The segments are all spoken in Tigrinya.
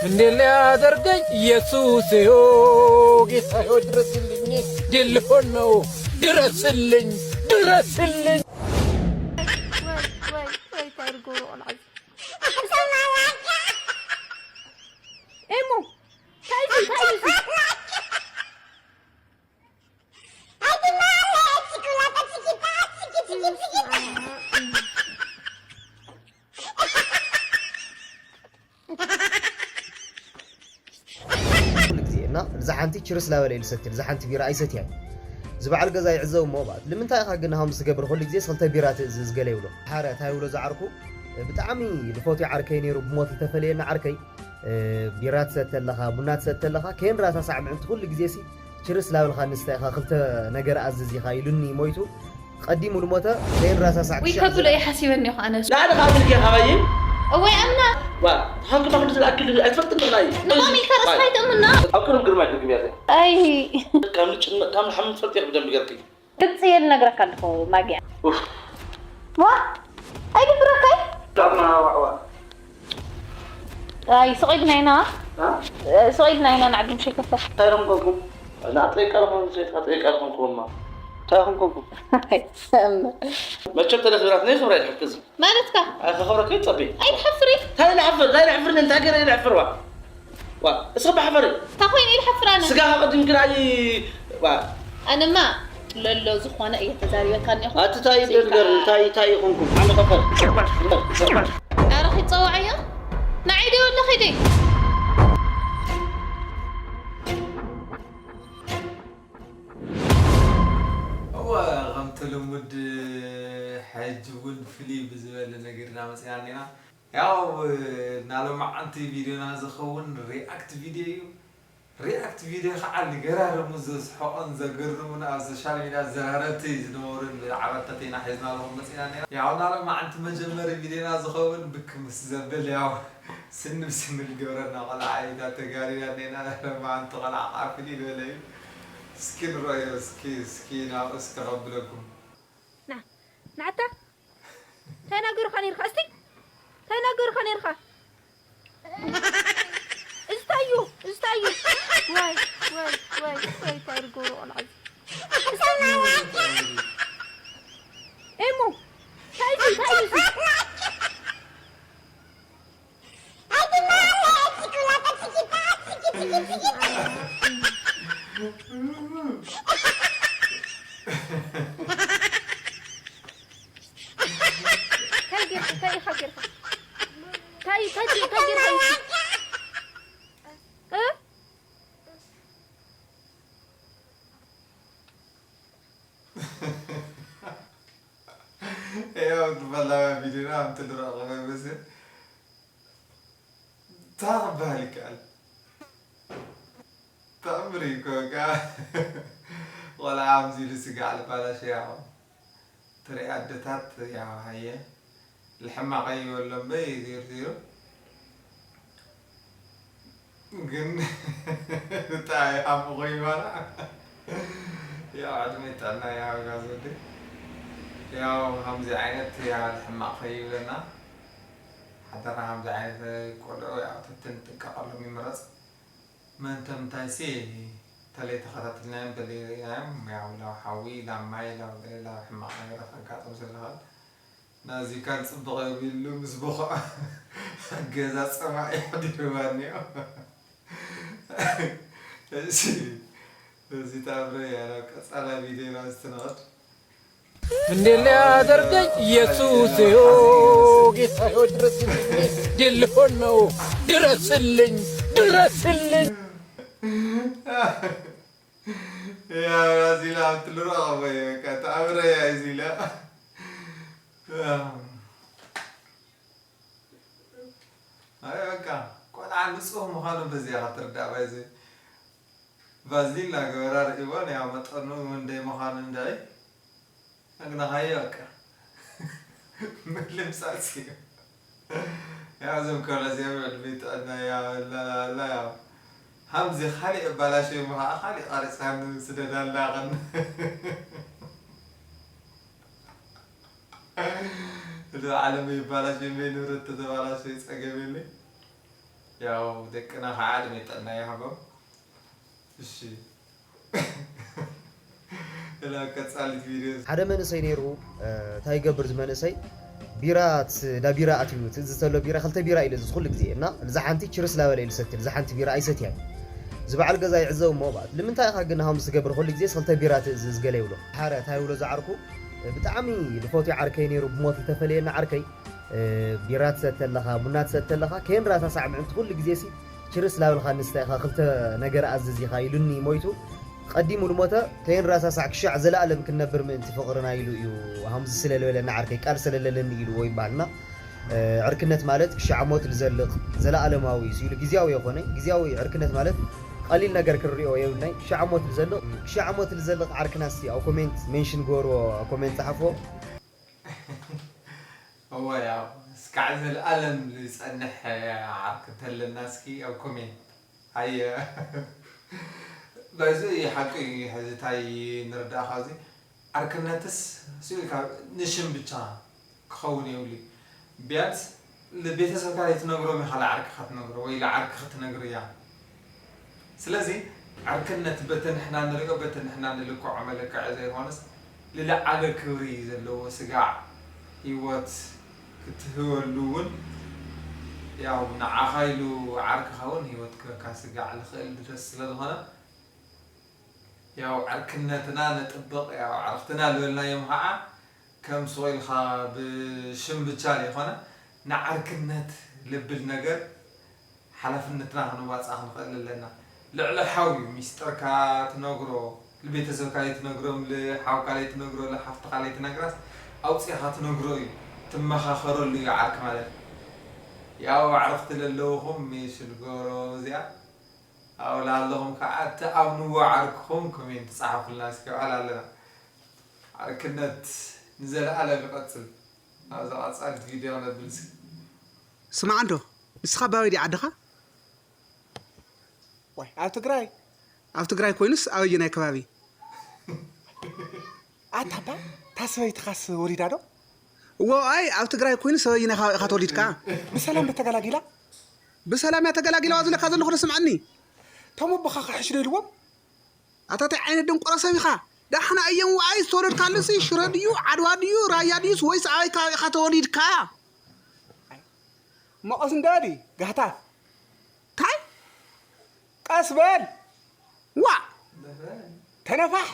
እንዴት ሊያደርገኝ ኢየሱሴ ኦ ጌታዬ ሆይ ድረስልኝ። እንዴት ልሆን ነው? ድረስልኝ፣ ድረስልኝ። ወይ ወይ ወይ ታርጎ ቆልዓ። ኤሙ፣ እንታይ እዩ፣ እንታይ እዩ? ኩሉ ግዜ እና እዛ ሓንቲ ችርስ ላበለ ኢሉ ሰትል እዛ ሓንቲ ቢራ ኣይሰትያን። እዚ በዓል ገዛ ይዕዘብ እሞ እባ ንምንታይ ኢኻ ግን ሃምስ ትገብር ኩሉ ግዜ ክልተ ቢራ ትእዝዝ ገለ ይብሎ። ሓረ እንታይ ይብሎ ዝዓርኩ ብጣዕሚ ዝፈትዮ ዓርከይ ነይሩ ብሞት ዝተፈለየና ዓርከይ ቢራ ትሰተ ኣለኻ ቡና ትሰተ ኣለኻ ከይንራሳሳዕ ምዕንቲ ኩሉ ግዜ ሲ ችርስ ላበልካ ንስታ ኢኻ ክልተ ነገር ኣዝዝ ኢኻ ኢሉኒ ሞይቱ ቀዲሙ ልሞተ ከይንራሳሳዕ ወይ ክሻዕ ከብሎ ዝብል። እየ ሓሲበኒ እኮ ኣነ ላዕሊ ካብ ኢልኪ ካባይ እወይ ኣምና ዋ ተሓንክባ ክንዲ ዝኣክል ኣይትፈልጥን ምኽናይ ንማሚ ከረስታይ ትእምና ኣብ ቅድም ግርማይ ትግምያ ኣይ ካብ ንጭነ ካብ ንሓምን ትፈልጥ ኢኺ ብደንብ ገርኪ ግልጽ እየ ልነግረካ ኣለኹ ማጊያ ኡፍ ዋ ኣይድብረካይ ዳማ ዋዕዋ ኣይ ስቕ ኢልና ኢና ስቕ ኢልና ኢና ንዓዲ ምሸይ ከፍታ እንታይ ኢሎም ኮንኩም ናጠይቀልኹም ሴትካ ጠይቀልኹም ክብማ እንታይ ኢኹም ኮንኩም መቸም ተለፍራት ናይ ክብራ ይሕግዝ ማለትካ ከኽብረካ ይጸቢ ኣይትሓፍሪ እንታይ ልሕፍር እንታይ ልሕፍር እንታይ ገረ ልሕፍር ዋ ዋ እስኺ ብሓፈሪ እንታይ ኮይኑ ኢልሓፍር ኣነ ስጋ ከቐድም ግን ኣይ ዋ ኣነማ ለሎ ዝኾነ እየ ተዛሪበካ እኒኹ ኣቲ ታይ ደርገር እንታይ ታይ ይኹንኩም ሓንቲ ከፈር ኣረ ኪድ ጸዋዓዮ ንዓይ ዶ ወለ ኺደይ እወ ከምቲ ልሙድ ሕጂ እውን ፍልይ ብዝበለ ነገር ኢና መፂና እኒና ያው ናሎማዓንቲ ቪድዮና ዝኸውን ሪኣክት ቪድዮ እዩ ሪኣክት ቪድዮ ከዓ ልገራርሙ ዘስሐቆን ዘገርሙን ኣብ ሶሻል ሚድያ ዘራረብቲ ዝነበሩን ብዛዕባ ተቴና ሒዝናለኹም መፂና እኒና ያው ናሎማዓንቲ መጀመሪ ቪድዮና ዝኸውን ብክ ምስ ዘብል ያው ስኒ ብስኒ ልገብረና ቆልዓ እዩ እዛ ተጋሪዳ እኒና ናሎማዓንቲ ቆልዓ ከዓ ፍልይ ዝበለ እዩ እስኪ ንረእዮ እስኪ እስኪ ናብኡ እስኪ ከብለኩም ና ናዕታ እንታይ ነገርካ ነርካ እስቲ እንታይ ነገርካ ነርካ እዚ እንታይ እዩ እዚ እንታይ እዩ ዋይ ዋይ ዋይ ዋይ እንታይ ርገሮ ቆልዓ እዚ እዚ እንታይ እዩ? ኤሙ እንታይ እዩ እንታይ እዩ እዚ እንታይ ጌርካ እንታይ ኢኻ ጌርካ እንታይ እንታይ እንታይ ጌርካ እ ያው ዝበላ ቪድዮና ኣምትልረቐበ መስል እንታይ ክበሃል ይከኣል ተኣምር እዩ እኮ በቃ ቆልዓ ኣምዚሉ ስጋዕ ልባላሽ ያው ትርኢ ኣደታት ያው ሃየ ልሕማቐ ይበሎ እምበይ ዜሩ ዜሩ ግን ብጣዕሚ ሓምቑ ይባላ ያው ዕድመ ጥዕና ይሃብካ ዝወደይ ያው ከምዚ ዓይነት ያው ልሕማቕ ከይብለና ሓደራ ከምዚ ዓይነት ቆልዑ ያው ተትን ጥንቀቐሎም ይምረፅ መን ተምንታይሲ ተለይ ተኸታትልናዮም ተለይ ርኢናዮም ያው ላው ሓዊ ላብ ማይ ላብ ገለ ላብ ሕማቕ ነገራት ከጋጥም ስለዝኽእል ናዚ ካል ጽብቕ የብሉ ምስ በኹዕ ገዛ ጸማኢ ሓዲርዋኒ እሺ እዚ ታብረ ያላ ቀጻላ ቪዲዮ ራስ ትነቐድ እንዴት ሊያደርገኝ ኢየሱሴ ኦ ጌታዬ ድረስልኝ እንዴት ልሆን ነው ድረስልኝ ድረስልኝ ያው ራዚላ ትልሮ ወይ በቃ ታብረ ያዚላ አይ በቃ ቆልዓ ንጹህ ምዃኑ በዚኣ ክትርዳእ ባይዘ ቫዝሊን እናገበራ ርእይዋ ናይ መጠኑ እንደይ ምዃኑ እንዳይ ኣግናኻዮ በቃ ምልምሳስ እዩ ያው እዞም ከብላ እዚኦም ዕድመ ጥዕና ያው ላላላ ያው ሃምዚ ካሊእ ኣባላሸ እሞ ከዓ ካሊእ ቀሪፅካኒ ስደዳ ኣላ ቀን እቲ ዓለም ይባላሽ እምበይ ንብረት ተተባላሽ ፀገም የለይ ያው ደቅና ከዓ ዕድመ ጥዕና ይሃቦም። እሺ። ላ ቀጻሊት ቪድዮ። ሓደ መንእሰይ ነይሩ። እ፣ እንታይ ይገብር እዚ መንእሰይ? ቢራ ት- ዳ ቢራ ኣትዩ ትእዝዝ ተሎ ቢራ ክልተ ቢራ ኢሉ ዝዝ ኩሉ ግዜ እና እዛ ሓንቲ ችርስ ላበለ ኢሉ ሰትል እዛ ሓንቲ ቢራ ኣይሰትያን። እዚ በዓል ገዛ ይዕዘብ እሞ ባት ንምንታይ ኢኻ ግን ሃምስ ትገብር ኩሉ ግዜ ክልተ ቢራ ትእዝዝ ገለ ይብሎ። ሓረ እንታይ ይብሎ ዝዓርኩ? ብጣዕሚ ልፎትዮ ዓርከይ ነይሩ፣ ብሞት ዝተፈለየና ዓርከይ። እ፣ ቢራ ትሰተ ኣለኻ፣ ቡና ትሰተ ኣለኻ፣ ከይንራሳ ሳዕ ምዕንቲ ኩሉ ግዜ ሲ ችርስ ላበልካ ንስታ ኢኻ ክልተ ነገር ኣዝዝ ኢኻ ኢሉኒ ሞይቱ። ቀዲሙ ልሞተ ከይንራሳ ሳዕ ክሻዕ ዘለኣለም ክንነብር ምእንቲ ፍቕርና ኢሉ እዩ። ሃምዚ ስለ ልበለና ዓርከይ ቃል ስለ ለለኒ ኢሉ ወይ ባልና። እ፣ ዕርክነት ማለት ክሻዕ ሞት ልዘልቕ ዘለኣለማዊ እዩ ኢሉ ግዜያዊ የኾነ ግዜያዊ ዕርክነት ማለት ቀሊል ነገር ክንሪኦ የብልናይ። ክሻዕ ሞት ልዘልቕ ክሻዕ ሞት ልዘልቕ ዓርክና እስቲ ኣብ ኮሜንት ሜንሽን ግበርዎ፣ ኣብ ኮሜንት ጸሓፍዎ። እወ ያው እስካዕ ዘለኣለም ዝጸንሕ ዓርኪ እንተለና እስኪ ኣብ ኮሜንት። ኣየ በዚ ሓቂ እዩ። ሕዚ እንታይ ንርዳእ ካብዚ? ዓርክነትስ ስኢልካ ንሽም ብቻ ክኸውን የብሉ። ቢያንስ ንቤተሰብካ ዘይትነግሮም ኢኻ ለዓርክኻ ትነግሮ ወይ ለዓርክኺ ትነግርያ። ስለዚ ዓርክነት በቲ ንሕና ንሪኦ በቲ ንሕና ንልክዖ መለክዒ ዘይኮነስ ልለዓለ ክብሪ ዘለዎ ስጋዕ ህይወት ክትህበሉ እውን ያው ንዓኻ ኢሉ ዓርክኻ እውን ህይወት ክበካ ስጋዕ ልኽእል ድረስ ስለ ዝኾነ ያው ዕርክነትና ነጥብቕ ያው ዕርክትና ልበልናዮም ኸዓ ከም ሱቕ ኢልካ ብሽም ብቻ ዘይኮነ ንዓርክነት ልብል ነገር ሓላፍነትና ክንዋፃእ ክንኽእል ኣለና። ልዕሊ ሓው እዩ ሚስጥርካ ትነግሮ ልቤተሰብካ ለይትነግሮም ልሓውካ ለይትነግሮ ልሓፍትኻ ለይትነግራስ ኣውፂእኻ ትነግሮ እዩ ትመኻኸረሉ እዩ ዓርክ ማለት። ያው ኣዕርኽቲ ለለውኹም ሜንሽን ግበርዎም እዚኣ ኣብኡ ለኣለኹም ከዓ ትኣምንዎ ዓርክኹም ኮሜንት ፃሓፉልና እስኪ ኣብኣ ኣለና። ዓርክነት ንዘለኣለም ይቐፅል። ናብዛ ቀፃሊት ቪድዮ ነብል እስኪ። ስማዕ እንዶ ንስኻ ኣበይ ድዩ ዓድኻ? ዋይ ኣብ ትግራይ ኣብ ትግራይ ኮይኑስ ኣበየናይ ከባቢ? ኣታባ ታስበይትኻስ ወሊዳ ዶ? እዎ ኣይ ኣብ ትግራይ ኮይኑ ሰበይና ኢኻ ተወሊድካ? ብሰላም ዶ ተገላጊላ? ብሰላም እያ ተገላጊላዋ ዝለካ ዘለኹ ዶ ስምዓኒ። እቶም ኣቦኻ ክሕሽ ዶ ኢልዎም? ኣታ እንታይ ዓይነት ደንቆሮ ሰብ ኢኻ? ዳሕና እዮም ወኣይ ዝተወለድካሉሲ ሽረ ድዩ ዓድዋ ድዩ ራያ ድዩስ ወይስ ኣበይ ከባቢ ኢኻ ተወሊድካ? መቐስ እንዳዲ ጋህታፍ እንታይ? ቀስ በል ዋእ ተነፋሕ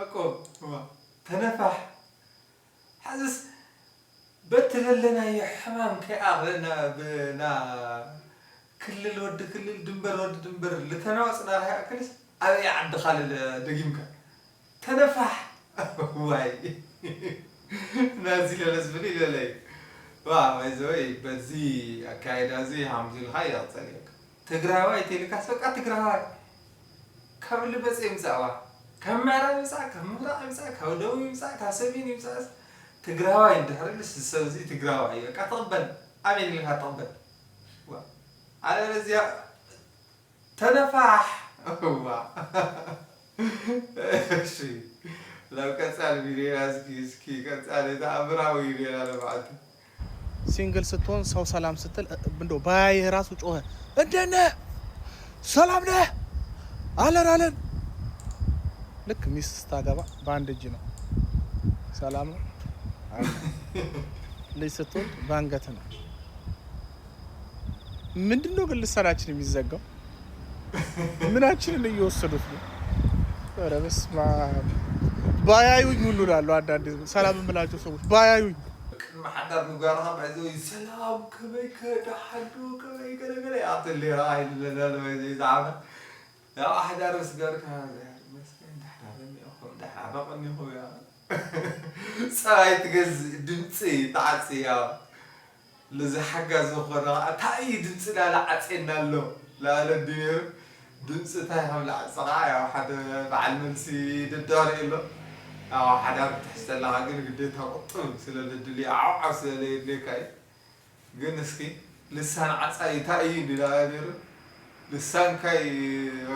ኣቆ ተነፋሕ። ሕዝስ በቲ ለለናዮ ሕማም ከይኣኽለና ብና ክልል ወዲ ክልል ድንበር ወዲ ድንበር ልተናወፅና ርሃ ያእክልስ ኣበይ ዓድኻ ልለ ደጊምካ ተነፋሕ። ዋይ ናዚ ለለስ ብሊ ለለይ ዋ ባይዘወይ በዚ ኣካይዳ እዚ ሃምዚ ኢልካ ይቕፀል እየካ ትግራዋይ ቴልካስ በቃ ትግራዋይ ካብ ልበፀ ይምፃእዋ ካብ ምዕራብ ይምፃእ ካብ ምብራቕ ይምፃእ ካብ ደቡብ ይምፃእ ካብ ሰሜን ይምፃእስ ትግራዋይ እንድሕር ኢሉስ ሰብ እዚ ትግራዋይ እዩ በቃ ትቕበል ኣሜን ኢልካ ትቕበል ኣለበለዚያ ተነፋሕ እዋ እሺ ናብ ቀፃሊ ቪዲዮ እስኪ እስኪ ቀፃሊ ተኣምራዊ ሌላ ለማዕቱ ሲንግል ስትሆን ሰው ሰላም ስትል እንዶ ባያይህ ራሱ ጮኸ እንደነ ሰላም ነህ አለን አለን። ልክ ሚስት ስታገባ በአንድ እጅ ነው ሰላም ነው። ልጅ ስትወልድ በአንገት ነው። ምንድን ነው ግን ልሳናችን የሚዘጋው? ምናችንን እየወሰዱት ነው? ኧረ በስመ አብ። ባያዩኝ ሁሉ እላለሁ አንዳንዴ ሰላም የምላቸው ሰዎች ባያዩኝ። ቅድሚ ሓዳር ምግባርኻ ባይዘወይ ሰላም ከመይከ ደሓን ዶ ከመይከ ነገር ኣትሌራ ኣይልለና ባይዘወይ ዝዓመት ያው ሓዳር ምስ ገርካ መስገን ደሓን ኣለኒ ኢኹም ደሓን ረቐኒ ኢኹም ያ ፀባይ ትገዝእ ድምፂ ተዓፂ ያው ለዚ ሓጋዚ ዝኾነ ከዓ እንታይ እዩ ድምፂ ላለ ዓፅየና ኣሎ ላለ ድሜሩ ድምፂ እንታይ ከም ላዕፀ ከዓ ያው ሓደ በዓል መልሲ ደዳሪ ኣሎ ያው ሓዳር ትሕዝ ተለካ ግን ግዴታ ቁጥብ ስለ ለድልዮ ዓውዓው ስለ ለየድልየካ እዩ ግን እስኪ ልሳን ዓፃይ እንታይ እዩ እንዲ ላለ ነይሩ ልሳንካይ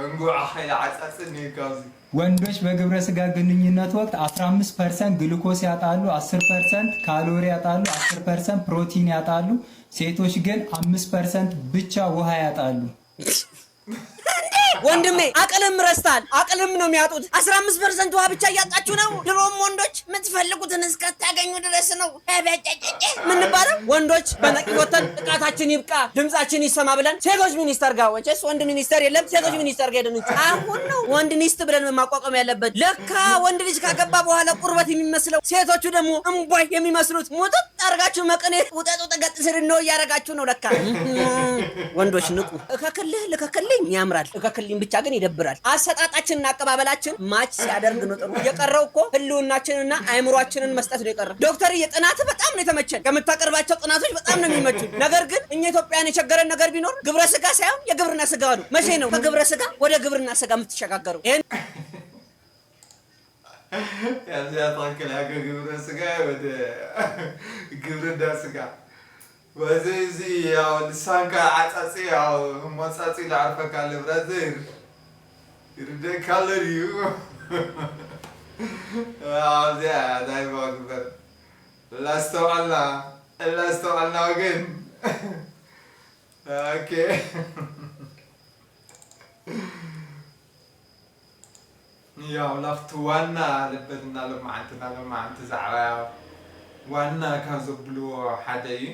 እንጉዓኻ ኢለ ዓጻጽን እየ ካብዚ። ወንዶች በግብረ ስጋ ግንኙነት ወቅት አስራ አምስት ፐርሰንት ግሉኮስ ያጣሉ፣ አስር ፐርሰንት ካሎሪ ያጣሉ፣ አስር ፐርሰንት ፕሮቲን ያጣሉ። ሴቶች ግን አምስት ፐርሰንት ብቻ ውሃ ያጣሉ። ወንድሜ አቅልም ረስታል። አቅልም ነው የሚያጡት። አስራ አምስት ፐርሰንት ውሃ ብቻ እያጣችሁ ነው። ድሮም ወንዶች የምትፈልጉትን እስከታገኙ ድረስ ነው። በጨጨጨ የምንባለው ወንዶች በነቂስ ወተን ጥቃታችን ይብቃ፣ ድምጻችን ይሰማ ብለን ሴቶች ሚኒስተር ጋር፣ ወይስ ወንድ ሚኒስተር የለም፣ ሴቶች ሚኒስተር ጋር ሄደን እንጂ አሁን ነው ወንድ ኒስት ብለን ማቋቋም ያለበት። ለካ ወንድ ልጅ ካገባ በኋላ ቁርበት የሚመስለው፣ ሴቶቹ ደግሞ እምቧይ የሚመስሉት። ሙጥጥ አርጋችሁ መቀኔ ውጠጥ ውጠጥ ገጥ ስር ነው እያረጋችሁ ነው ለካ። ወንዶች ንቁ። እከክልህ ልከክልኝ ያምራል፣ እከክልኝ ብቻ ግን ይደብራል። አሰጣጣችንና አቀባበላችን ማች ሲያደርግ ነው ጥሩ። የቀረው እኮ ህልውናችንና አእምሯችንን መስጠት ነው የቀረው። ዶክተር፣ ጥናት በጣም ነው የተመቸን። ከምታቀርባቸው ጥናቶች በጣም ነው የሚመቹን። ነገር ግን እኛ ኢትዮጵያን የቸገረን ነገር ቢኖር ግብረ ስጋ ሳይሆን የግብርና ስጋ ነው። መቼ ነው ከግብረ ስጋ ወደ ግብርና ስጋ የምትሸጋገረው? ይሄን ያዚኣ ትኽክል እያ። ከግብረ ስጋ ወደ ግብርና ስጋ። በዚ እዚ ያው ልሳንካ ዓጻጺ ያው ሞጻጺ ላዕርፈካ ለብራዘር ይርደካ ኣሎ ድዩ? ኣብዚኣ ዳይባ ግበር። ላስተውዓልና ላስተውዓልና ግን ኦኬ። ያው ላፍቲ ዋና ልበትና ሎማዓንቲ ና ሎማዓንቲ ዛዕባ ያው ዋና ካብ ዘብልዎ ሓደ እዩ።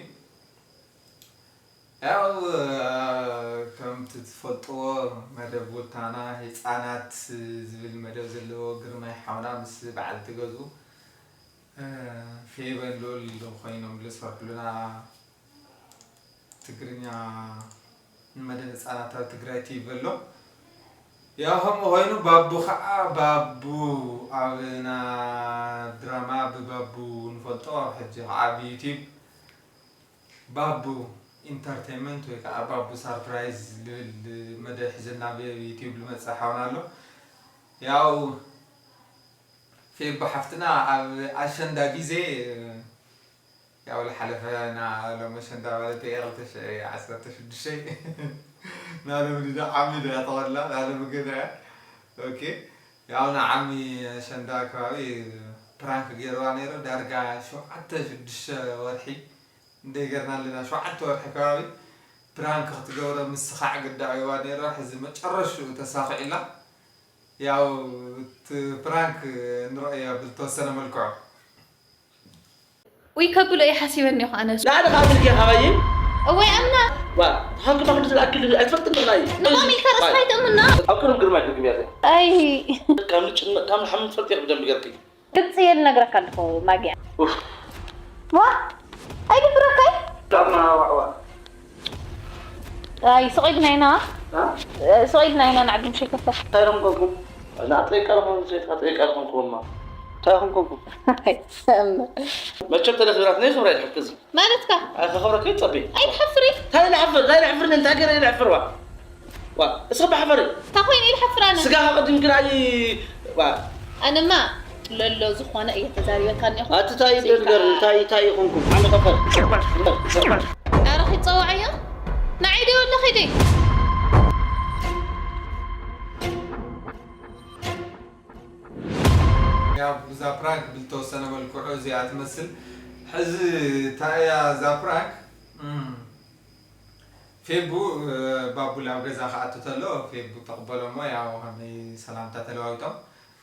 ያው ከምቲ ትፈልጥዎ መደብ ውንታና ህፃናት ዝብል መደብ ዘለዎ ግርማይ ሓውና ምስ በዓልቲ ገዝኡ ፌበን ሉል ኮይኖም ዝሰርሕሉና ትግርኛ ንመደብ ህፃናት ኣብ ትግራይ ቲቪ ኣሎ። ያው ከምኡ ኮይኑ ባቡ ከዓ ባቡ ኣብ ና ድራማ ብባቡ ንፈልጦ ሕጂ ከዓ ብዩቲብ ባቡ ኢንተርቴንመንት ወይ ከዓ ባቡ ሳርፕራይዝ ዝብል መደብ ሒዘና ብዩቲብ ዝመፅእ ሓውና ኣሎ። ያው ፌቡ ሓፍትና ኣብ ኣሸንዳ ግዜ ያው ዝሓለፈ ና ሎሚ ኣሸንዳ ማለት እየ ክልተ ሽሕ ዓሰርተ ሽዱሽተ ናሎም ዲዶ ዓሚ ዶ ያተወላ ናሎም ገዛ ኦኬ ያው ንዓሚ ኣሸንዳ ከባቢ ፕራንክ ገይርዋ ነይሩ ዳርጋ ሸውዓተ ሽዱሽተ ወርሒ እንደይ ገርና ኣለና ሸውዓተ ወርሒ ከባቢ ፕራንክ ክትገብረ ምስኻዕ ግዳዊዋ ነይራ ሕዚ መጨረሽኡ ተሳኺዕላ ያው እቲ ፕራንክ ንረእያ ብዝተወሰነ መልክዑ ውይ ከብሎ እየ ሓሲበኒ እኮ ኣነስ ንዓደ ካብ ብልጌ ካባይ እወይ ኣምና ዋ ተሃንኩ ባክዱ ዝኣክል ኣይትፈልጥን ዲኹናይ ንቆም ኢልካ ርእስኻ ኣይትእምና ኣብ ቅድም ግርማ ይትግም ያዘ ኣይ ካብ ንጭነቅ ካብ ንሓምን ትፈልጥ ኢኺ ብደንብ ገርኪ ግልፂ እየ ልነግረካ ኣለኹ ማግያ ኡፍ ዋ ኣይድብረካይ ዳማ ዋዕዋ ኣይ ስቕ ኢልና ኢና ስቕ ኢልና ኢና ንዓዲ ምሸይ ከፍታ እንታይ ደም ኮንኩም ናዕጠይ ቀርኹም ሴት ኣጠይ ቀርኹም ክወማ እንታይ ኹም ኮንኩም መቸም ተደኺብራት ናይ ክብራ ይድሕፍዝ ማለትካ ኣይ ከኸብረከ ይጸቢ ኣይትሓፍሪ እንታይ ልሓፍር እንታይ ልሕፍር እንታይ ገረ ልሕፍር ዋ ዋ እስኺ ብሓፈሪ እንታይ ኮይኑ ኢልሓፍር ኣነ ስጋ ከቐድም ግን ኣይ ዋ ኣነማ ለሎ ዝኾነ እየ ተዛሪበካ እኒኹ ኣቲ ታይ ደልገር እንታይ እንታይ ይኹንኩም ኣነ ከፈር ኣረ ክፀዋዓዮ ንዓይ ዶ ወሎ ኸይደይ ያው እዛ ፕራንክ ብልተወሰነ መልክዑ እዚኣ ትመስል ሕዚ እንታይ እያ እዛ ፕራንክ እም፣ ፌቡ እ፣ ባቡል ኣብ ገዛ ክኣቱ ተሎ ፌቡ ተቕበሎ እሞ ያው ከመይ ሰላምታ ተለዋዊጦም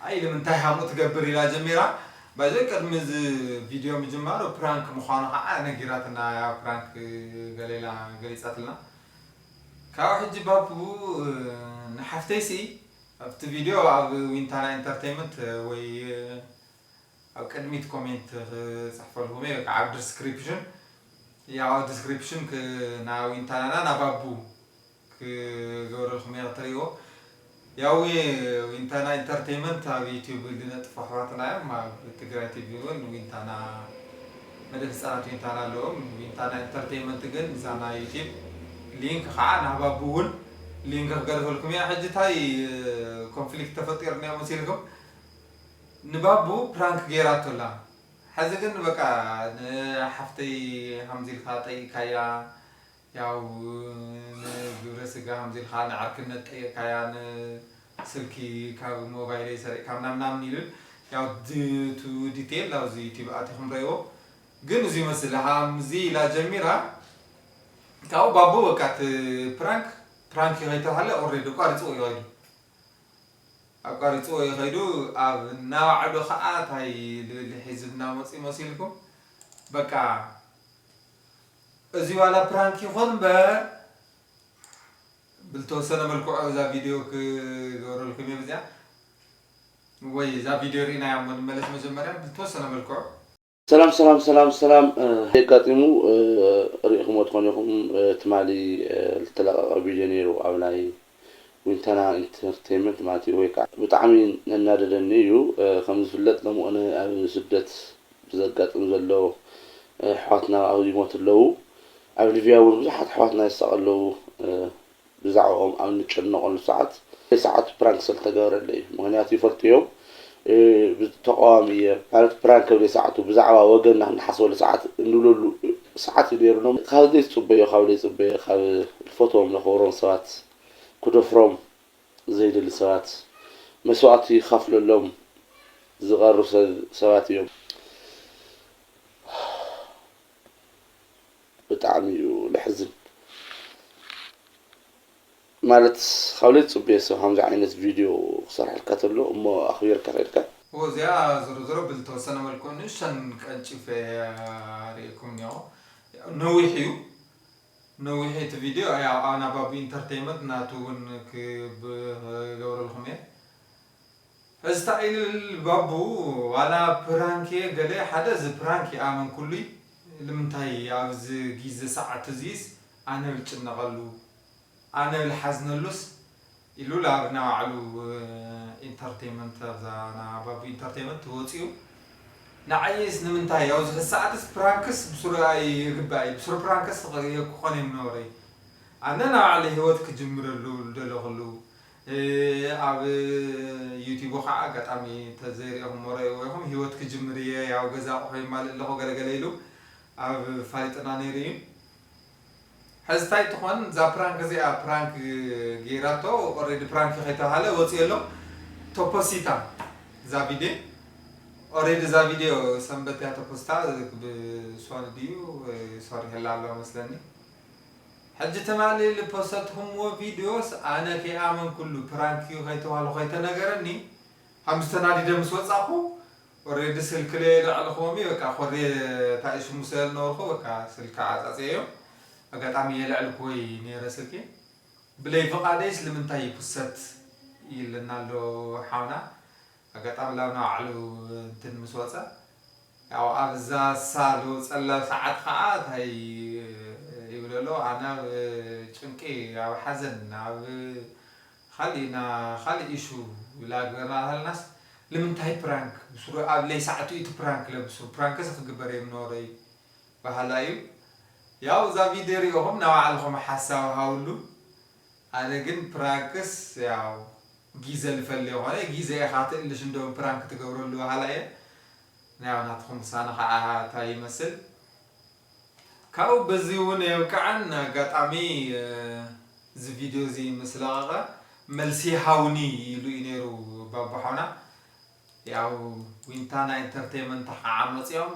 ኣይ ኢሉ ምንታይ ሃምኡ ትገብር ኢላ ጀሚራ ባይዘ ቅድሚ እዚ ቪድዮ ምጅማሩ ፕራንክ ምዃኑ ከዓ ነጊራትና ያው ፕራንክ ገሌላ ገሊፃትልና ካብ ሕጂ ባቡ እ፣ ንሓፍተይሲ ኣብቲ ቪድዮ ኣብ ዊንታና ኢንተርቴይመንት ወይ ኣብ ቅድሚት ኮሜንት ክፅሕፈልኩም እየ ከዓ ኣብ ዲስክሪፕሽን ያው ዲስክሪፕሽን ናብ ዊንታናና ናብ ኣቡ ክገብረልኩም እየ ክትሪእዎ ያው ዊንታና ኢንተርቴይመንት ኣብ ዩቲዩብ ዝነጥፉ ኣሕዋትና እዮም ኣብ ትግራይ ቲቪ እውን ዊንታና መደብ ህፃናት ዊንታና ኣለዎም ዊንታና ኢንተርቴይመንት ግን እዛ ናይ ዩቲዩብ ሊንክ ከዓ ናብ ኣቡ እውን ሊንክ ክገድፈልኩም እያ ሕጂ እንታይ ኮንፍሊክት ተፈጢሩ እኒኦ መሲልኩም ንባቡ ፕራንክ ገይራቶ ኣላ። ሕዚ ግን በቃ ንሓፍተይ ሃምዚ ኢልካ ጠይቅካያ ያው ንግብረ ስጋ ከምዚ ኢልካ ንዓርክነት ጠየቅካያ፣ ንስልኪ ካብ ሞባይለይ ሰሪቅካ ምናምን ምናምን ኢሉን፣ ያው ድ-፣ ቱ ዲቴል ኣብዚ ዩቲዩብ ኣቲኹም ረእይዎ። ግን እዚ ይመስል፣ ሃምዚ ኢላ ጀሚራ፣ ካብኡ ባቦ በቃ እቲ ፕራንክ፣ ፕራንክ እዩ ከይተባሃለ ኦልሬዲ ኣቋሪፅዎ እዩ ከይዱ። ኣቋሪፅዎ እዩ ከይዱ። ኣብ እናባዕሉ ከዓ እንታይ ልብል ሒዝብና መፂኡ መሲልኩም? በቃ እዚ ዋላ ፕራንክ ይኾን እምበር፣ ብልተወሰነ መልክዑ እዛ ቪድዮ ክገብረልኩም እየ ብዚኣ። ወይ እዛ ቪድዮ ርኢናያ እሞ ንመለስ መጀመርያ ብልተወሰነ መልክዑ። ሰላም ሰላም ሰላም ሰላም። እ፣ የጋጢሙ፣ እ፣ ርኢኹሞ ትኾኑ ኢኹም። እ፣ ትማሊ፣ እ፣ ዝተለቀቀ ቪድዮ ነይሩ ኣብ ናይ ዊንታና ኢንተርቴይንመንት ማለት እዩ። ወይ ከዓ ብጣዕሚ ነናደደኒ እዩ። እ፣ ከም ዝፍለጥ ሎምኦነ ኣብ ስደት ብዘጋጥም ዘሎ፣ እ፣ ኣሕዋትና ኣብኡ ይሞቱ ኣለዉ። ኣብ ሊብያ እውን ብዙሓት ኣሕዋትና ይሳቐ ኣለዉ። እ፣ ብዛዕባኦም ኣብ እንጨነቐሉ ሰዓት፣ ሰዓቱ ፕራንክ ስለ ተገበረለይ እዩ። ምኽንያቱ ይፈልጡ እዮም። እ፣ ብ-፣ ተቃዋሚ እየ ማለት ፕራንክ ከብለይ ሰዓቱ ብዛዕባ ወገንና ክንሓስበሉ ሰዓት እንብለሉ ሰዓት እዩ ነይሩ። ሎም ካብ ዘይትጽበዮ፣ ካብ ዘይጽበዮ፣ ካብ ዝፈትዎም ዘኽብሮም ሰባት፣ ክደፍሮም ዘይደሊ ሰባት፣ መስዋእቲ ይኸፍለሎም ዝቐርብ ሰብ-፣ ሰባት እዮም። ብጣዕሚ እዩ ለሕዝን። ማለት ካብ ዘይትጽበዮ ሰብ ከምዚ ዓይነት ቪድዮ ክሰርሐልካ ተሎ እሞ ኣኽቢርካ ከይድካ። እዎ፣ እዚኣ ዞሮ ዞሮ ብልተወሰነ መልክዑ ንእሽተን ቀንጭፈ ርእየኩም እኒኦ። ነዊሕ እዩ። ነዊሕ እቲ ቪድዮ፣ ያው ኣና ባቡ ኢንተርቴይንመንት ናቱ እውን ክብ-፣ ክገብረልኩም እየ። ሕዚ እንታይ ኢሉ ባቡ፣ ዋላ ፕራንክ እየ ገለ፣ ሓደ እዚ ፕራንክ ይኣመንኩሉይ። ንምንታይ ኣብዚ ግዜ ሰዓት እዚስ ኣነ ብል ጭነቐሉ፣ ኣነ ብል ሓዝነሉስ ኢሉ ላብ ናባዕሉ፣ እ፣ ኢንተርቴይመንት፣ ኣብዛ ና ባቡ ኢንተርቴይመንት ወፂኡ። ንዓይስ ንምንታይ ኣብዚ ሰዓትስ ፕራንክስ ብስሩ ኣይግባእ እዩ፣ ብስሩ ፕራንክስ ክኾን የምነበረይ። ኣነ ናባዕለ ህይወት ክጅምረሉ ደለኹሉ፣ እ፣ ኣብ ዩቲቡ ከዓ ኣጋጣሚ ተዘይሪእኹም ወረእዎ ኢኹም፣ ህይወት ክጅምር እየ፣ ያው ገዛ ኣቑሑ ይማልእ ኣለኹ ገለገለ ኢሉ ኣብ ፋሊጥና ነይሩ እዩ። ሕዚ እንታይ ትኾን እዛ ፕራንክ እዚኣ፣ ፕራንክ ገይራቶ፣ ኦልሬዲ ፕራንክ ከይተባሃለ ወፂኡ ኣሎ። ቶፖሲታ እዛ ቪድዮ፣ ኦልሬዲ እዛ ቪድዮ ሰንበት እያ ተፖስታ፣ ብሶኒ ድዩ ሰሪሕላ ኣሎ መስለኒ። ሕጂ ትማሊ ልፖሰትኩምዎ ቪድዮስ ኣነ ከይኣመንኩሉ ፕራንክ እዩ ከይተባህሉ ከይተነገረኒ፣ ሃምዚ ተናዲደ ምስ ወጻኹ፣ ኦልሬዲ ስልኪ ለየልዕልኹዎም እዩ፣ በቃ፣ ኮርየ፣ እታ ኢሱ ምስ ዝነበርኩ፣ በቃ፣ ስልኪ ዓጻጽየዮ። ኣጋጣሚ የልዕልኩዎ ነይረ ስልኪ። ብለይ ፍቓደይስ ልምንታይ ይፕሰት ይብለና ኣሎ ሓውና። ኣጋጣሚ ላብ ንባዕሉ እንትን ምስ ወጸ፣ ያው ኣብዛ እሳ ዝወጸላ ሰዓት ኸዓ እንታይ ይብል ኣሎ፣ ኣነ ኣብ ጭንቂ፣ ኣብ ሓዘን፣ ኣብ ኻሊእ ና-፣ ኻሊእ ኢሹ ላግበርና ሃልናስ፣ ልምንታይ ፕራንክ? ብስሩ ኣብ ለይ ሰዓቱ እቲ ፕራንክ ለብሱ፣ ፕራንክስ ክግበር እዮም ኖረይ በሃላ እዩ። ያው እዛ ቪድዮ ሪኢኹም ናባዕልኹም ሓሳብ ሃውሉ። ኣነ ግን ፕራንክስ ያው ጊዘ ልፈሊ የኾነ፣ ጊዘ ኢኻ ትእልሽ እንደውም ፕራንክ ትገብረሉ በሃላ እየ። ያው ናትኩም ውሳነ ኸዓ እንታይ ይመስል? ካብኡ በዚ እውን የብቅዐን። ኣጋጣሚ፣ እ፣ እዚ ቪድዮ እዚ ምስ ለቐቐ መልሲ ሃውኒ ኢሉ እዩ ነይሩ ባባ ሓውና። ያው ዊንታና ኢንተርቴይመንት ኸዓ መፂኦም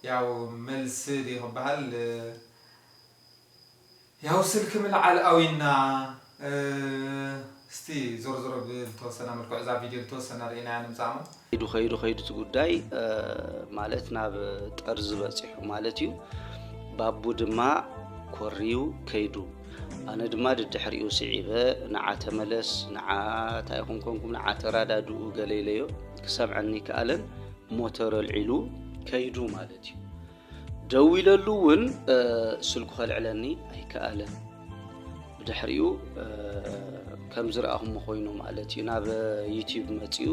ያው መልሲ ድዩ ክበሃል፣ እ፣ ያው ስልኪ ምልዓል ኣዊና፣ እ፣ እስቲ ዞሮ ዞሮ ብልተወሰነ መልክዑ እዛ ቪድዮ ልተወሰነ ርኢናያ ንምጻሞ። ከይዱ ከይዱ ከይዱ እቲ ጉዳይ፣ እ፣ ማለት ናብ ጠርዚ በጺሑ ማለት እዩ። ባቡ ድማ ኮርዩ ከይዱ። ኣነ ድማ ድድሕሪኡ ስዒበ፣ "ንዓ ተመለስ፣ ንዓ እንታይ ኢኹም ኮንኩም፣ ንዓ ተራዳድኡ" ገለ ኢለዮ። ክሰምዐኒ ከኣለን ሞተር ኣልዒሉ ከይዱ ማለት እዩ። ደዊለሉ እውን፣ እ፣ ስልኩ ከልዕለኒ ኣይከኣለን። ብድሕሪኡ፣ እ፣ ከም ዝረኣኹሞ ኮይኑ ማለት እዩ። ናብ ዩቲዩብ መጺኡ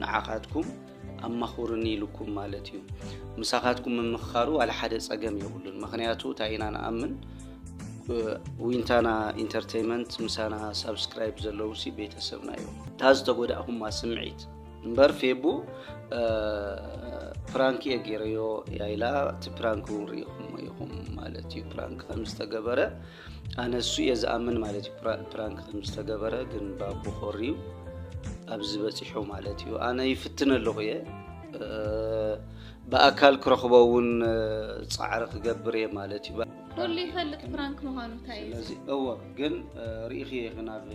ንዓኻትኩም ኣማኹርኒ ኢሉኩም ማለት እዩ። ምሳኻትኩም ምምኽኻሩ ዋላ ሓደ ጸገም የብሉን። ምኽንያቱ እንታይ ኢና ንኣምን፣ እ፣ ዊንታና ኢንተርቴይመንት ምሳና ሳብስክራይብ ዘለውሲ ቤተሰብና እዮም። እታ ዝተጎዳእኩማ ስምዒት እምበር ፌቡ፣ እ፣ ፕራንክ እየ ገይረዮ ያይላ፣ እቲ ፕራንክ እውን ርኢኹሞ ኢኹም ማለት እዩ። ፕራንክ ከም ዝተገበረ ኣነ እሱ እየ ዝኣምን ማለት እዩ። ፕራ-፣ ፕራንክ ከም ዝተገበረ ግን ባቡ ኮርዩ ኣብዚ በፂሑ ማለት እዩ። ኣነ ይፍትን ኣለኹ እየ፣ እ፣ ብኣካል ክረኽቦ እውን፣ እ፣ ፃዕሪ ክገብር እየ ማለት እዩ። ኩሉ ይፈልጥ ፕራንክ ምዃኑ እንታይ እዩ? ስለዚ እወ፣ ግን፣ እ፣ ርኢኽዮ ኢኺ ናብ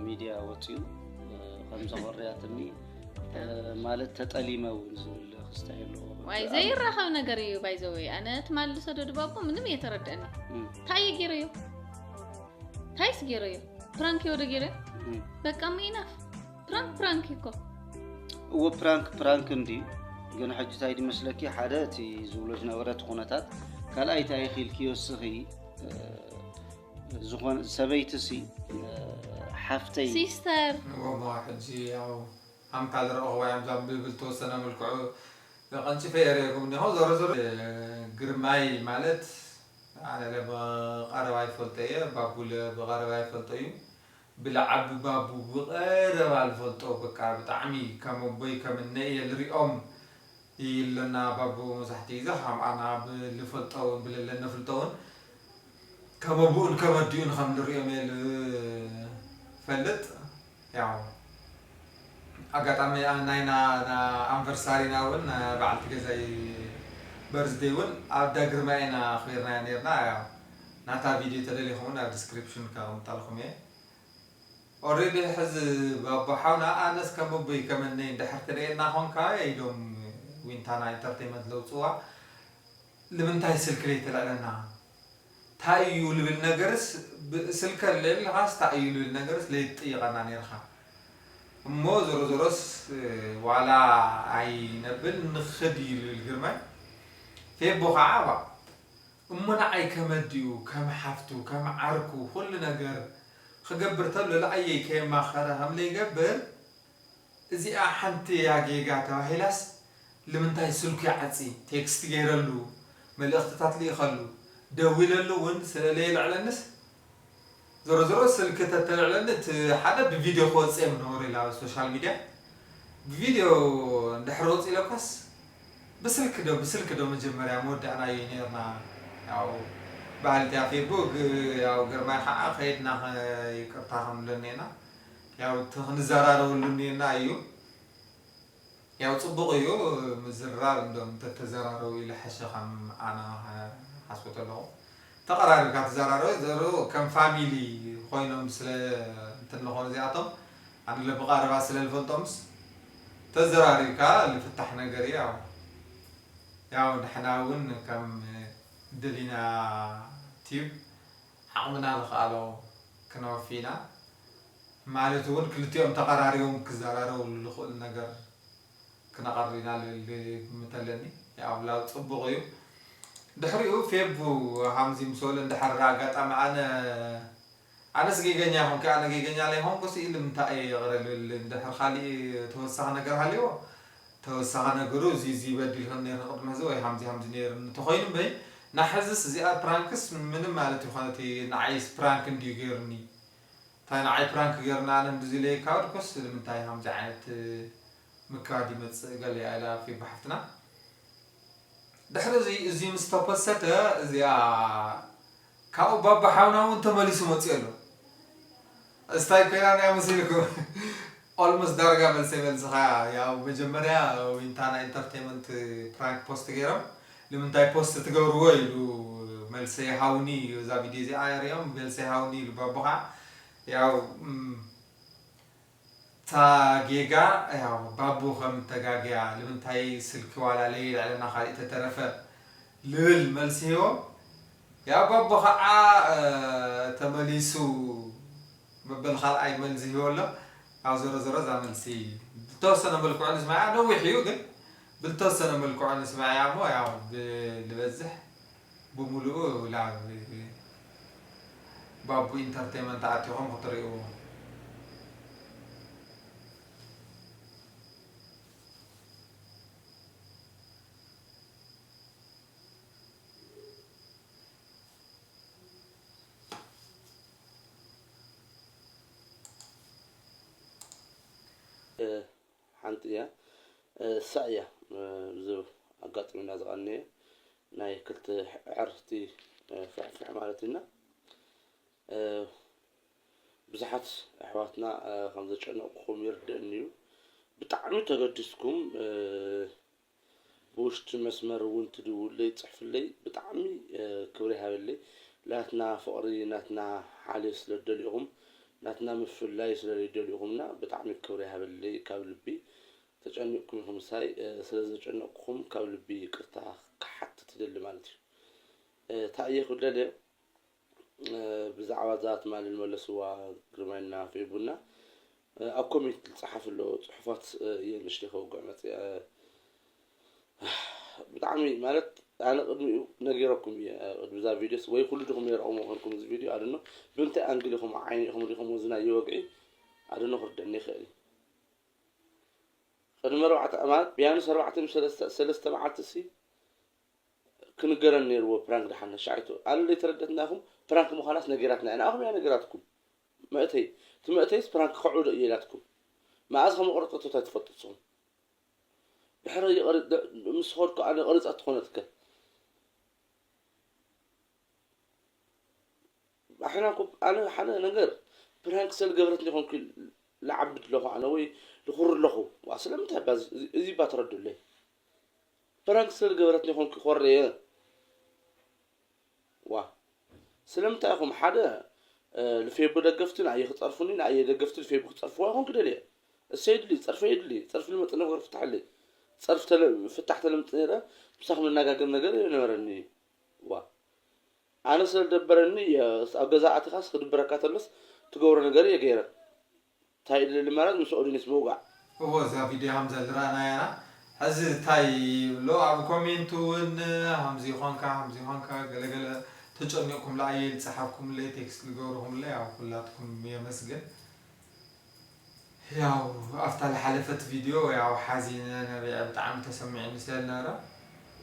ሚድያ ወፂኡ፣ እ፣ ከም ዘኾርያትኒ፣ እ፣ ማለት ተጠሊመ እውን ዝብል ክስታይ ኣለዎ። ዋይ፣ ዘይራኸብ ነገር እዩ። ባይዘወይ ኣነ ትማሊ ዝሰደዱ ባቦ ምንም እየተረድአኒ። እም። እንታይ እዩ ገይረዮ? ታይስ ገይረዮ? ፕራንክ እዮ ዶ ገይረ? እም። በቃ፣ ም ኢናፍ። ፕራንክ ፕራንክ እኮ። እዎ፣ ፕራንክ ፕራንክ እንድዩ። ግን ሕጂ እንታይ ድመስለኪ፣ ሓደ እቲ ዝብሎ ዝነበረ እቲ ኩነታት፣ ካልኣይ እንታይ ኢኺ ኢልክዮ እስኺ፣ እ፣ ዝኾነ ሰበይቲ ሲ፣ እ፣ ሓፍተይ። ሲስተር። እዎ፣ እሞ ሕጂ ያው ኣምታ ዝረኸቦ እዮም ዛም ብብል ተወሰነ መልክዑ ቀንጭፈ የርእየኩም እኒሆ። ዞሮ ዞሮ፣ እ፣ ግርማይ ማለት ኣነ ለ ብቐረባ ይፈልጦ እየ፣ ባቡለ ብቐረባ ይፈልጦ እዩ። ብልዓቢ ባቡ ብቐረባ ልፈልጦ፣ በቃ ብጣዕሚ ከም ኣቦይ ከም እነ እየ ልሪኦም ይለና። ባቡ መብዛሕትኡ ግዜ ከም ኣና ብልፈልጦ እውን ብለለ ነፍልጦ እውን ከም ኣቦኡን ከም ኣዲኡን ከም ንሪኦም እየ ልፈልጥ። ያው ኣጋጣሚ ኣ-፣ ናይና፣ ና ኣንቨርሳሪና እውን፣ ና በዓልቲ ገዛይ በርዝደይ እውን ኣብ ዳግርማ ኢና ኣኽቢርናዮ ነይርና። ያው ናታ ቪድዮ ተደሊኹም እውን ኣብ ዲስክሪፕሽን ከቕምጠልኩም እየ። ኦልሬዲ ሕዚ ባቦ ሓውና ኣነስ ከም ኣቦይ ከመነይ እንድሕር ትርእየና ኾንካ ኢሎም ዊንታና ኢንተርቴይመንት ለውፅዋ። ንምንታይ ስልኪ ለይተልዕለና? እንታይ እዩ ልብል ነገርስ ብ-፣ ስልኪ ኣለልኻስ እንታይ እዩ ልብል ነገርስ ለይትጥይቐና ነይርኻ። እሞ ዞሮ ዞሮስ፣ እ፣ ዋላ ኣይነብል ንኽድ እዩ ልብል ግርማይ። ፌቦ ኸዓ ባ-፣ እሞ ንዓይ ከም ኣዲኡ፣ ከም ሓፍቱ፣ ከም ዓርኩ፣ ኩሉ ነገር ክገብር ተሎ፣ ለኣየይ ከየማኸረ ከም ለይገብር፣ እዚኣ ሓንቲ እያ ጌጋ ተባሂላስ፣ ልምንታይ ስልኩ ይዓጺ? ቴክስት ገይረሉ፣ መልእኽትታት ልኢኸሉ፣ ደዊለሉ እውን ስለ ለየልዕለንስ፣ ዞሮ ዞሮ ስልኪ ተተልዕለኒ፣ እቲ ሓደ ብቪድዮ ክወፅእ እዮም ነበሩ ኢላ ኣብ ሶሻል ሚድያ። ብቪድዮ እንድሕር ወፂለኳስ፣ ብስልኪ ዶ፣ ብስልኪ ዶ መጀመርያ መወዳእናዮ ነይርና። ያው ባህልቲ ኣፌቡ ግ-፣ ያው ግርማይ ከዓ ከይድና ከ-፣ ይቅርታ ክንብለኒ ኢና። ያው እቲ ክንዘራረበሉ እኒኤና እዩ። ያው ጽቡቕ እዩ ምዝርራብ፣ እንደውም እንተተዘራረቡ ኢለ ሕሸ ከም ኣነ ሓስቦ ኣለኹ። ተቐራሪብካ ትዘራረበ ዘሩ ከም ፋሚሊ ኮይኖም ስለ እንትን ዝኾኑ እዚኣቶም፣ ኣነ ብቐረባ ስለ ዝፈልጦምስ ተዘራሪብካ ዝፍታሕ ነገር እዩ። ያው፣ ያው ንሕና እውን ከም ደሊና ቲዩብ ዓቕምና ዝኸኣሎ ክነወፊ ኢና። ማለት እውን ክልቲኦም ተቐራሪቦም ክዘራረብሉ ዝኽእሉ ነገር ክነቐርብ ኢና ልብል ግምት ኣለኒ። ያው ላው ጽቡቕ እዩ። ድሕሪኡ ፌቡ ሃምዚ ምስ በሉ እንድሕር ኣጋጣሚ ኣነ፣ ኣነስ ጌገኛ ይኹን ከ ኣነ ጌገኛ ለይኮንኩስ ኢሉ ምንታይ እየ ይቕረ ልብል። እንድሕር ካሊእ ተወሳኺ ነገር ሃልይዎ፣ ተወሳኺ ነገሩ እዚ፣ እዚ በዲልክን ነይርክ ቅድሚ ሕዚ ወይ ሃምዚ፣ ሃምዚ ነይሩ እንተኾይኑ እምበይ፣ ናሕዝስ እዚኣ ፕራንክስ ምንም ማለት ይኾነ እቲ ንዓይስ ፕራንክ እንድዩ ገይሩኒ። እንታይ ንዓይ ፕራንክ ገይርና ኣነ እንድዚ ኢለ ይካወድ ኮስ ንምንታይ ከምዚ ዓይነት ምካድ ይመጽእ ገለ ኢላ ፊባ ሓፍትና። ድሕሪ እዚ፣ እዚ ምስ ተፖሰተ እዚኣ ካብኡ ባባ ሓውና እውን ተመሊሱ መጽኡ ኣሎ። እስታይ ኮይና ናይ መሲልኩም። ኦልሞስት ዳርጋ መልሰይ መልስኻ። ያው መጀመርያ ዊንታና ኢንተርቴይመንት ፕራንክ ፖስት ገይሮም ንምንታይ ፖስት ትገብርዎ ኢሉ መልሰይ ሃውኒ እዩ። እዛ ቪድዮ እዚኣ ሪኦም መልሰይ ሃውኒ ኢሉ ባቦ ከዓ ያው፣ እም፣ እታ ጌጋ ያው ባቡ ከም ተጋግያ፣ ንምንታይ ስልኪ ዋላ ለይልዕለና ካልእ ተተረፈ ልብል መልሲ ሂቦም። ያው ባቡ ከዓ፣ እ፣ ተመሊሱ መበል ካልኣይ መልሲ ሂቦ ኣሎ። ኣብ ዞሮ ዞሮ እዛ መልሲ ብተወሰነ መልክዑ ንስማያ፣ ነዊሕ እዩ ግን ብልተወሰነ መልክዑ ንስማያ እሞ ያው ብ-፣ ልበዝሕ ብምሉኡ ላብ ባቡ ኢንተርቴይመንት ኣቲኹም ክትሪእዎ። እ፣ ሓንቲ እያ። እሳ እያ፣ እዚ ኣጋጢሙና ዝቐነየ ናይ ክልተ ኣዕርኽቲ ፍሕፍሕ ማለት እዩና። ብዙሓት ኣሕዋትና ከም ዘጨነቕኩም ይርደእኒ እዩ። ብጣዕሚ ተገዲስኩም ብውሽጢ መስመር እውን ትድውለይ፣ ትጽሕፍለይ ብጣዕሚ ክብሪ ይሃበለይ። ናትና ፍቕሪ፣ ናትና ሓልዮ ስለ ደሊኹም፣ ናትና ምፍላይ ስለ ደሊኹምና ብጣዕሚ ክብሪ ይሃበለይ ካብ ልቢ። ተጨኒቕኩም ኢኹም ምሳይ፣ ስለ ዘጨነቕኩም ካብ ልቢ ይቅርታ ክሓትት ይደሊ ማለት እዩ። እንታይ እየ ክብለለ ብዛዕባ እዛ ትማሊ ዝመለስዋ ግርማይና ፌቡና ኣብ ኮሜንት ዝፀሓፍ ኣሎ ፅሑፋት እየ ንእሽተይ ከውግዕ መፅእ። ብጣዕሚ ማለት ኣነ ቅድሚኡ ነጊረኩም እየ። ቅድሚ እዛ ቪድዮስ ወይ ኩሉ ድኹም ነይረኹም ኮንኩም እዚ ቪድዮ ኣደኖ ብምንታይ ኣንግል ኢኹም ዓይኒ ኢኹም ሪኹም ዝናየ ወግዒ ኣደኖ ክርደኒ ይኽእል እዩ። ቅድሚ ኣርባዕተ ማለት ቢያንስ ኣርባዕተ ምስ ሰለስተ ሰለስተ መዓልቲ ሲ ክንገረን ነይርዎ። ፕራንክ ደሓን ነሻይቱ ኣሉ ዘይተረደትና ኢኹም። ፕራንክ ምዃናስ ነጊራትና እያ፣ ንኣኹም እያ ነጊራትኩም። መእተይ እቲ መእተይስ ፕራንክ ከዕውዶ እየ ኢላትኩም። መኣዝ ከም ቆረፀቶ እንታይ ትፈልጡ ንስኹም? ድሕሪ ምስ ኸድኩ ኣነ ቆሪፃ ትኾነትከ ኣሕና እኮ ኣነ ሓደ ነገር ፕራንክ ስለ ገበረትኒ ኮንኩ ልዓብድ ኣለኹ ኣነ ወይ ልኹር ኣለኹ። ዋ ስለምንታይ እባ እዚ እባ ተረድኡለይ። ፕራንክ ስለ ገበረትኒ ኮንኩ ኮረየ። ዋ ስለምንታይ ኢኹም ሓደ ልፌቡ ደገፍቲ ንኣየ ክፀርፉኒ ንኣየ ደገፍቲ ልፌቡ ክፀርፍዋ ኮንኩ ደልየ። እሰይ ድሊ ፀርፈ ይድሊ ፀርፊ ልመፅ ነገር ፍታሕለይ። ፀርፊ ፍታሕ ተለምፅ ነይረ ምሳኹም ልነጋገር ነገር የነበረኒ። ዋ ኣነ ስለ ዝደበረኒ እየ። ኣብ ገዛ ኣቲኻስ ክድብረካ ተሎስ ትገብሮ ነገር እየ ገይረ። እንታይ ይደሊ ማለት ምስ ኦዲንስ ምውጋዕ። እዎ እዛ ቪድዮ ከም ዘልረኣናያና ሕዚ እንታይ ይብሎ ኣብ ኮሜንት እውን ከምዚ ይኾንካ ከምዚ ይኾንካ ገለገለ ተጨኒቕኩም ለኣየ ዝፀሓፍኩምለይ ቴክስት ዝገብርኩምለይ ኣብ ኩላትኩም የመስግን። ያው ኣብታ ዝሓለፈት ቪድዮ ያው ሓዚነ ነቢዐ ብጣዕሚ ተሰሚዑኒ ስለ ዝነበረ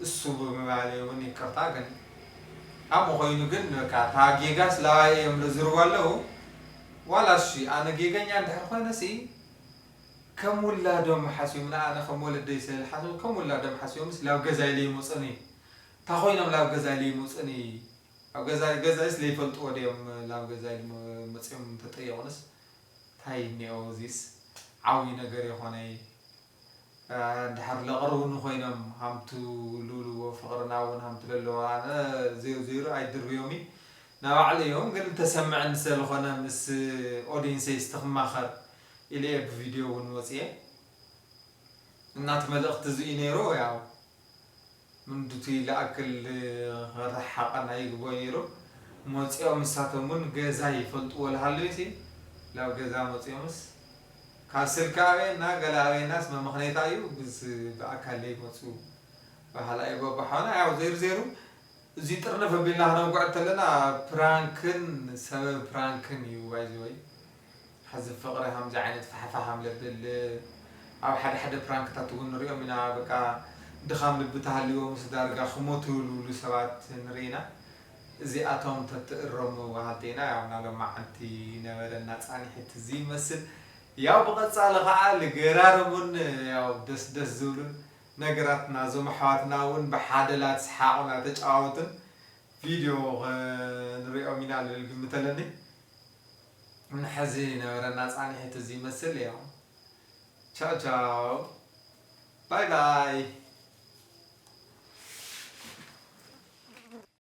እሱ ብምባለይ እውን ይቅርታ ግን ኣብኡ ኮይኑ ግን በቃ እታ ጌጋ ስላባይ እዮም ለዝርቡ ኣለዉ። ዋላ እሺ ኣነ ጌገኛ እንድሕር ኮይነ ሲ ከም ውላዶም ሓስቦም ንኣነ ከም ወለደይ ስለ ዝሓስቡ ከም ውላዶም ሓስቦምስ ላብ ገዛይ ለይመፁኒ። እንታይ ኮይኖም ላብ ገዛይ ለይመፁኒ? ኣብ ገዛይ ገዛይስ ለይፈልጥዎ ድዮም ላብ ገዛይ መፅዮም ተጠየቑንስ? እንታይ እኒኦ እዚስ ዓብዪ ነገር የኾነይ። እንድሕር ለቕርቡኒ ኮይኖም ሃምቱ ልብልዎ ፍቕርና እውን ሃምቱ ለለዎ ኣነ ዜሩ ዜሩ ኣይድርብዮም እዩ ናባዕሉ እዮም ግን ተሰምዐኒ ስለዝኾነ ምስ ኦዲንሰይ ስትኽማኸር ኢለ እየ ብቪድዮ እውን ወፅየ። እናቲ መልእኽቲ እዚ እዩ ነይሩ ያው ምንድቲ ለኣክል ክረሓቐና ይግብኦ ነይሩ። መፂኦም ንሳቶም እውን ገዛ ይፈልጥዎ ልሃለዩ ሲ ላብ ገዛ መፂኦምስ ካብ ስልኪ ኣበየና ገለ ኣበየናስ መመኽነይታ እዩ ብስ ብኣካል ለይመፁ በሃላ እዩ በባሓና ያው ዘይሩ ዘይሩ እዚ ጥርንፍ ኣቢልና ክነውግዖ እንተለና ፕራንክን ሰበብ ፕራንክን እዩ ባይዘወይ። ሕዚ ፍቕሪ ከምዚ ዓይነት ፋሕፋሕ ከም ለብል ኣብ ሓደ ሓደ ፕራንክታት እውን ንሪኦም ኢና በቃ ድኻም ልቢ ተሃልዎም ምስ ዳርጋ ክሞቱ ልብሉ ሰባት ንርኢ ኢና። እዚኣቶም ተትእረሙ በሃልቲ ኢና ያው ናሎማዓንቲ ነበረና ፃኒሒት እዚ ይመስል። ያው ብቐፃሊ ከዓ ልገራረሙን ያው ደስ ደስ ዝብሉን ነገራትና እዞም ኣሕዋትና እውን ብሓደ ላተስሓቑ ላተጫዋወቱን ቪድዮ ክንሪኦም ኢና ልብል ግምት ኣለኒ። ንሕዚ ነበረና ፃኒሒት እዚ ይመስል እዮም። ቻው ቻው ባይ ባይ።